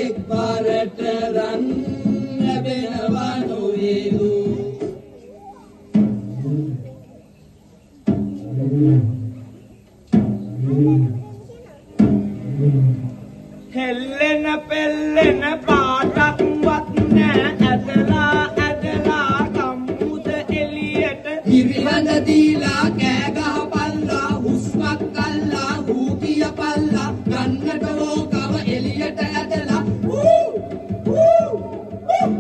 එක් පාරට රන් ලැබෙනවා නොවේදු. හෙල්ලෙන පෙල්ලෙන පාටක්වත් නෑ, ඇදලා ඇදලා කම්මුද එළියට. හිරිහඳ දීලා කෑ ගහපල්ලා, හුස්මක් අල්ලා හූ කියපල්ලා, ගන්නට ඕකව එළියට ඇදලා. ඌ ඌ ඌ.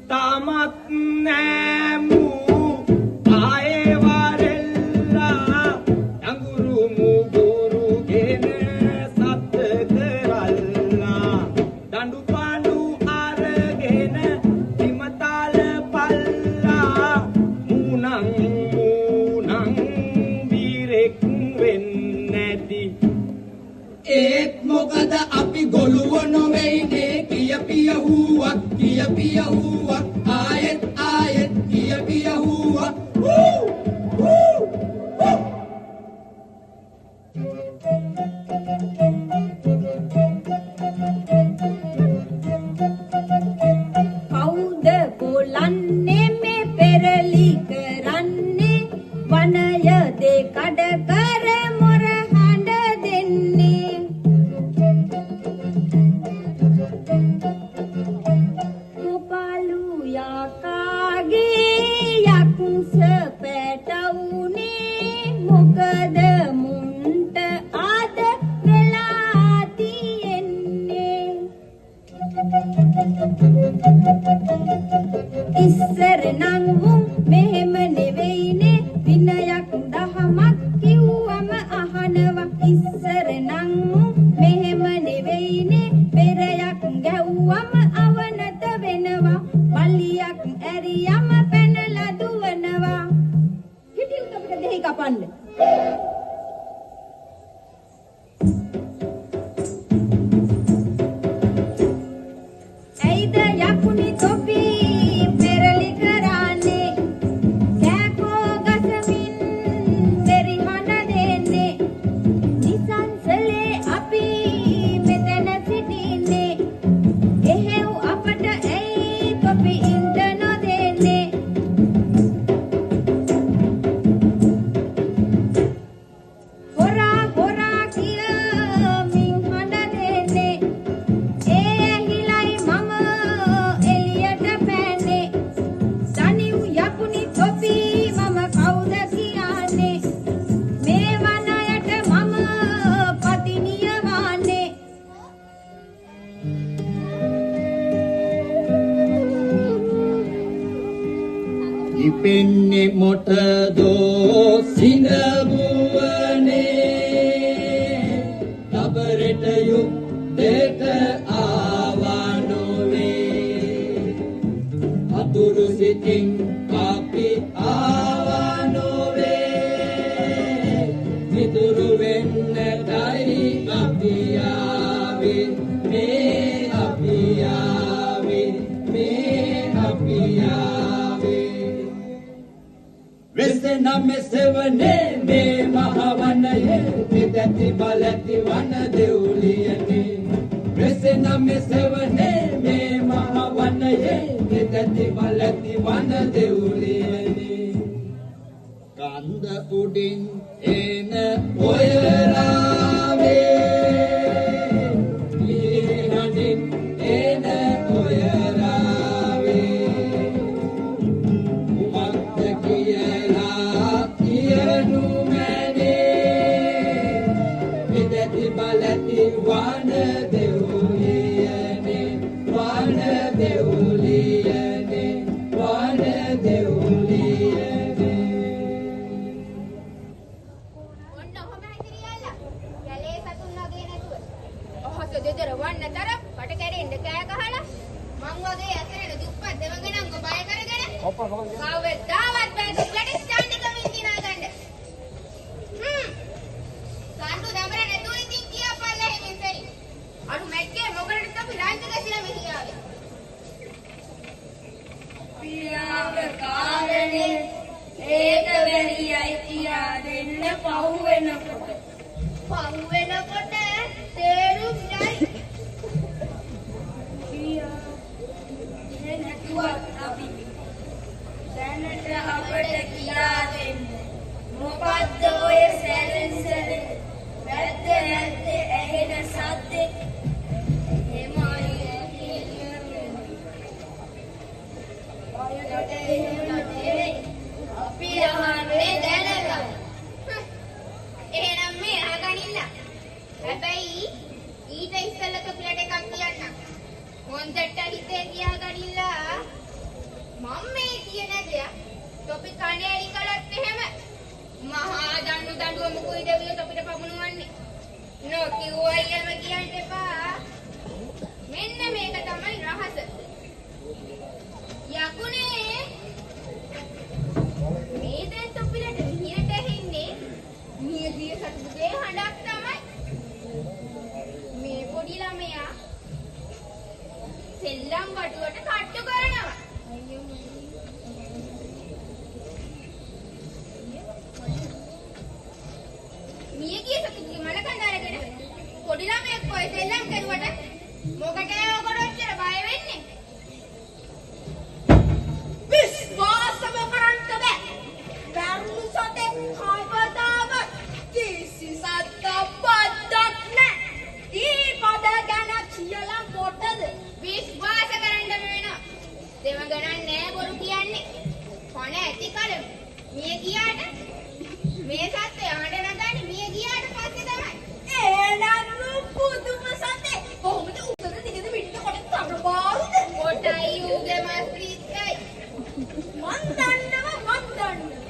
තාමත් නෑ මූ ආයේ වරෙල්ලා, අඟුරු මුගුරුගෙන සත් කරල්ලා, දඬු පාඬු අරගෙන හිමතාල පල්ලා, මූනං මූනං වීරෙක් වෙන්නැති. ඒත් මොකද අපි ගොළුව නොවෙයිනේ, කිය පිය හූවක් කිය පිය හූවක්, ආයෙත් ආයෙත් කිය පිය හූවක්. ඌ ඌ ඌ. කවුද බොලන්නේ මේ පෙරලි කරන්නේ, වනය දෙකඩ කර මොර හඬ දෙන්නේ? කොපලු යකාගේ යක්ෂ පැටවුනේ, මොකද මුන්ට අද වෙලා තියෙන්නේ? ඉස්සර නම් මුන් මෙහෙම නෙවෙයිනේ, විනයක් දහමක් කිව්වම අහනවා. ඉස්සර නම් මුන් මෙහෙම නෙවෙයිනේ, පෙරයක් ගැව්වම අවනත වෙනවා, බල්ලියක් ඇරියම පැනලා දුවනවා. හිටියුත් අපිට දෙහි කපන්න. ඇයිද යකුනි තොපි පෙරලි කරන්නේ, කෑකෝ ගසමින් මෙරිහන දෙන්නේ? නිසංසලේ අපි මෙතන සිටින්නේ, එහෙව් අපට ඇයි තොපි ඉන්න නොදෙන්නේ? හොරා හොරා කියමින් හඬ දෙන්නේ, ඒ ඇහිලයි මම එළියට පැන්නේ. දනිව් යකුනි තොපි මම කවුද කියන්නේ, මේ වනයට මම පතිනිය වන්නේ. ඉපෙන්නේ මොටදෝ සිඳ බුවනේ, දබරට යුද්ධෙට ආවා නොවේ. අතුරු සිතින් අපි ආවා නොවේ, මිතුරු වෙන්නටයි අපි ආවේ, මේ අපි ආවේ, මේ අපි ආවේ. වෙසෙන මෙසවනේ මේ මහවනයේ, දෙදැති බලැති වන දෙව්ලියනේ. වෙසෙන මෙසවනේ මේ මහවනයේ, දෙදැති බලැති වන දෙව්ලියනේ. කන්ද උඩින් එන ඔය රාවේ, ලිහඬින් එන ඔය රාවේ, කුමක්ද කියලා කියනු මැනේ. විදැති බලැති වන දෙව්ලියනේ, වන දෙව්ලියනේ, වන දෙව්ලියනේ. ඔන්න ඔහොම ඒක බැරියයි කියා දෙන්න පහු වෙනකොට. පහු වෙනකොට තේරුම් යයි. කියා නැතුවත් අපි දැනට අපට කියා දෙන්න. මොකද්ද ඔය සැරෙන් සැරේ වැද්ද වැද්ද ඇහෙන සද්දේ? එහෙමයි ඔයකට එහෙම නෙවෙයි. අපි අහන්නේ දැනගන්න. එහෙනම් මේ අහගනින්න. හැබැයි ඊට ඉස්සෙල්ලා තොපිලට එකක් කියන්නම්. හොඳට හිතේ තියාගනින්න. මම මේ කියන දේ තොපි කනේ ඇලි කළොත් එහෙම මහා දන්නු දඬුවමකුයි දෙවියෝ තොපිට පමුණුවන්නේ. නොකිව්වයියම කියන්න එපා. මෙන්න මේක තමයි රහස. යකුනේ මේ දැන් තොපිලට මිහිරට ඇහෙන්නේ මියගිය සතුගේ හඬක් තමයි. මේ පොඩි ළමයා සෙල්ලම් වටුවට තට්ටු කරනවා. මියගිය සතුගේ මල කඳ අරගෙන පොඩි ළමයෙක් ඔය සෙල්ලම් කරුවට මොකටද ඔකට ඔච්චර බය වෙන්නේ? විශ්වාසම කරන්න බෑ. මැරුණු සතෙක් කවදාවත් කිසි සත්ත පද්දක් නෑ. දීපද ගැන කියලා මොටද? විශ්වාස කරන්නම වෙනවා. දෙව ගණන් නෑ බොරු කියන්නේ. පණ ඇති කලම මිය ගියාට මේ සත්ත්වය හඬ නගන්නේ මිය ගියාට පස්සේ තමයි. එහෙනම් පුදුම සතෙක්. කොහොමද උසද දිගද මිටිද කොට තරබාරුද? කොටයි ඌගේ මස් රිස්සයි. මන් දන්නවා මන් දන්නවා.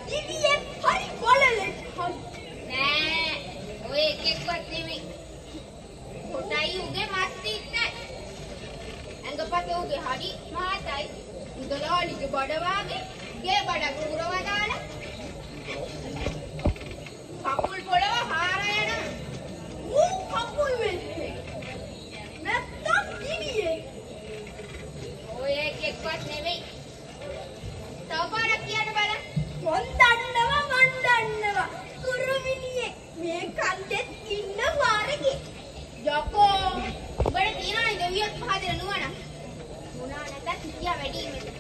දිවියෙක් හරි බලලෙක් හරි. නෑ ඔය එකෙක්වත් නෙමෙයි. කොටයි ඌගේ මස් රිස්සයි. ඇඟපත ඌගේ හරි මහතයි. මුදලාලිගේ බඩ වාගේ ගේ බඩ කුරව දාලා කකුල් පොළව හාර යනවා. ඌ කකුල් වෙන්නේ. නැත්තම් දිවියෙක්. ඔය එකෙක්වත් නෙමෙයි. තව පාරක් කියන්න බලන්න. මන් දන්නවා මන් දන්නවා. කුරුමිනියෙක් මේ කන්දෙත් ඉන්න වාරගේ. යකෝ උඹට තියනවනේ දෙවියොත් පහ දෙන නුවණ. මොනා නැතත් හිතියා වැඩි මෙතන.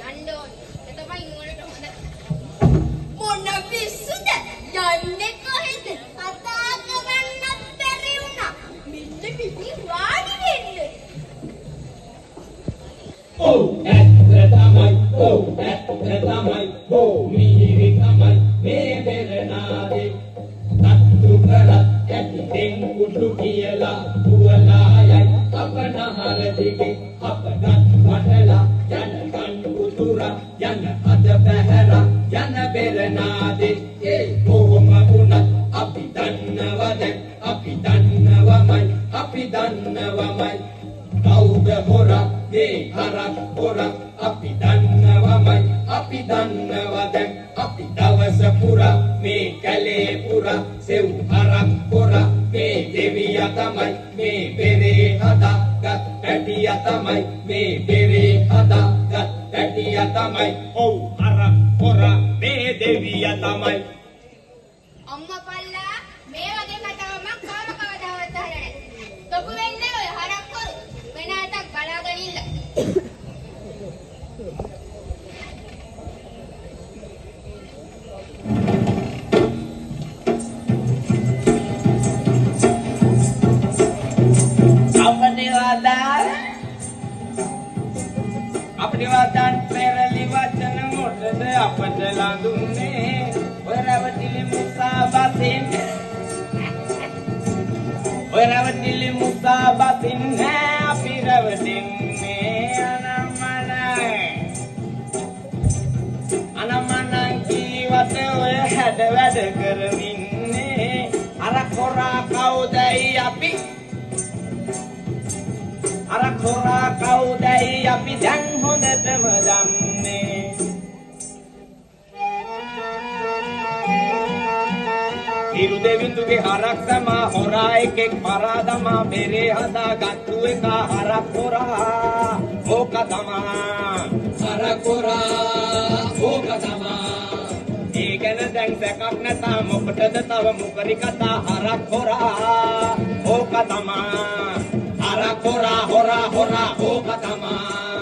යන්න ඕනේ. ඒ තමයි නුවණට හොඳ. මොන පිස්සුද? යන්නේ කොහෙද? කතා කරන්නත් බැරි වුණා. මෙන්න මිනි වාඩි වෙන්න. ඔව් ඇත්ත තමයි ඔව් ඇත්ත තමයි බෝ මිහිරි තමයි මේ පෙරනාදේ. තට්ටු කරත් ඇති දෙන් කුඩු කියලා දුවලා යයි අප නහර දිගේ. අප දත් වටලා යන කන් උතුරා යන අද පැහැරා යන පෙරනාදේ. ඒ කොහොම වුණත් අපි දන්නවා දැන් අපි දන්නවමයි අපි දන්නවමයි. කවුද හොරා මේ හරක් හොරා අපි දන්නවමයි අපි දන්නවා දැන්. අපි දවස පුරා මේ කැලේ පුරා සෙව් හරක් හොරා මේ දෙවියා තමයි මේ බෙරේ හදාගත් පැටියා තමයි මේ බෙරේ හදාගත් පැටියා තමයි. ඔව් හරක් හොරා මේ දෙවියා තමයි. අම්මා පල්ලා මේ වගේ කතාවක් මං කවම කවදාවත් අහලා නැහැ. තොපු වෙන්නේ ඔය හරක් හොරු වෙන අතක් බලාගෙන ඉන්න. අපේ වදන් පෙරලි වචන මොටද අපට ලඳුන්නේ? ඔය රැවටිලි මුසා බසින් ඔය රැවටිලි මුසා බසින් නෑ අපි රැවටෙන්නේ. අනම්මනං අනම්මනං කීවට ඔය හැඩ වැඩ කරමින්නේ. අර කොරා කවුදයි අපි අර කොරා කවුදයි අපි දැන් හොඳටම දන්නේ. හිරු දෙවිඳුගේ හරක් තමා හොරා එකෙක් මරා දමා බෙරේ හදා ගත්තු එක හරක් හොරා ඕක තමා. හරක් හොරා ඕක තමා. ඒ ගැන දැන් සැකක් නැතා, මොකටද තව මුකරි කතා? හරක් හොරා ඕක තමා. හරක් හොරා හොරා හොරා ඕක තමා.